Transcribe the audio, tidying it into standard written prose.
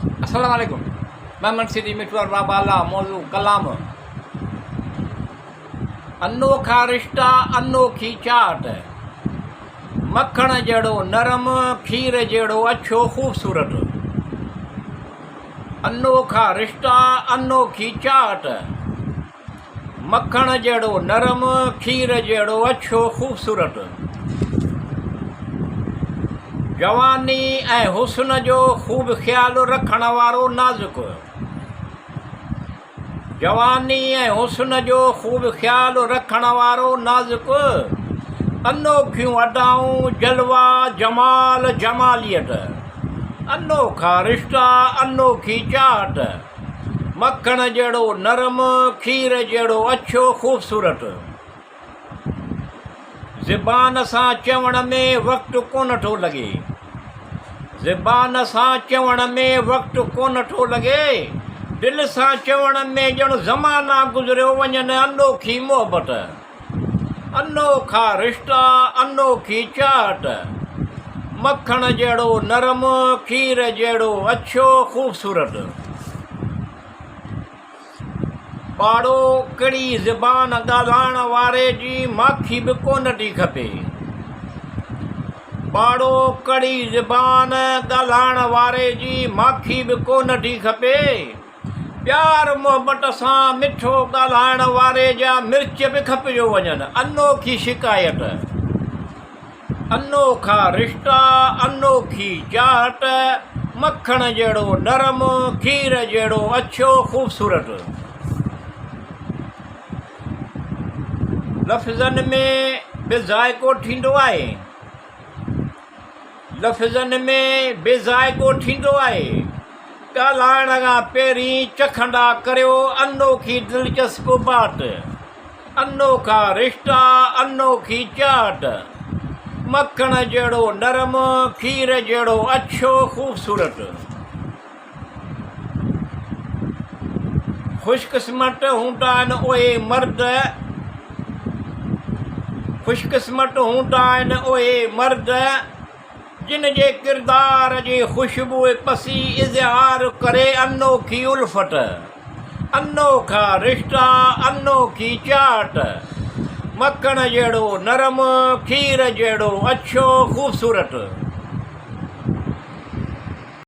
السلام عليڪم محمد سيدي مٺو ارباب بالا موضوع ڪلام انوکا رشتا انوکي چاهت مکڻ جهڙو نرم کير جهڙو اڇو خوبصورت انوکا رشتا انوکي چاهت مکڻ جهڙو نرم، کير جهڙو اڇو خوبصورت. جواني ۽ حسن جو خوب خيال رکڻ وارو نازڪ. جواني ۽ حسن جو خوب خيال رکڻ وارو نازڪ. انوکيون ادائون، جلوا، جمال، جماليت. انوکا رشتا، انوکي چاهت. مکڻ جهڙو نرم، کير جهڙو اڇو خوبصورت. زبان سان چوڻ ۾ وقت ڪونه ٿو لڳي. زبان سان چوڻ ۾ وقت ڪونه ٿو لڳي. دل سان چوڻ ۾ ڄڻ زمانا گذريو وڃن انوکي محبت. انوکا رشتا، انوکي چاهت. مکڻ جهڙو نرم، کير جهڙو اڇو خوبصورت. پاڙو ڪڙي زبان ڳالهائڻ واري جي ماکي به ڪونه ٿي کپي. پاڙو ڪڙي زبان ڳالهائڻ واري جي ماکي به ڪونه ٿي کپي. پيار محبت سان مٺو ڳالهائڻ واري جا مرچ به کپجيو وڃن. انوکي شڪايت، انوکا رشتا، انوکي چاهت، مکڻ جهڙو نرم، کير جهڙو اڇو خوبصورت. لفظن ۾ به ذائقو ٿيندو آهي. لفظن ۾ بي ذائقو ٿيندو آهي. ڳالهائڻ کان پهرين چکندا ڪريو انوکي دلچسپ بات، انوکا رشتا، انوکي چاهت، مکڻ جهڙو نرم، کير جهڙو اڇو خوبصورت. خوش قسمت هوندا آهن اهي مرد خوش قسمت هوندا آهن اهي مرد جن جي ڪردار جي خوشبوء پسي اظهار ڪري انوکي الفت انوکا رشتا انوکي چاهت مکڻ جهڙو نرم کير جهڙو اڇو خوبصورت.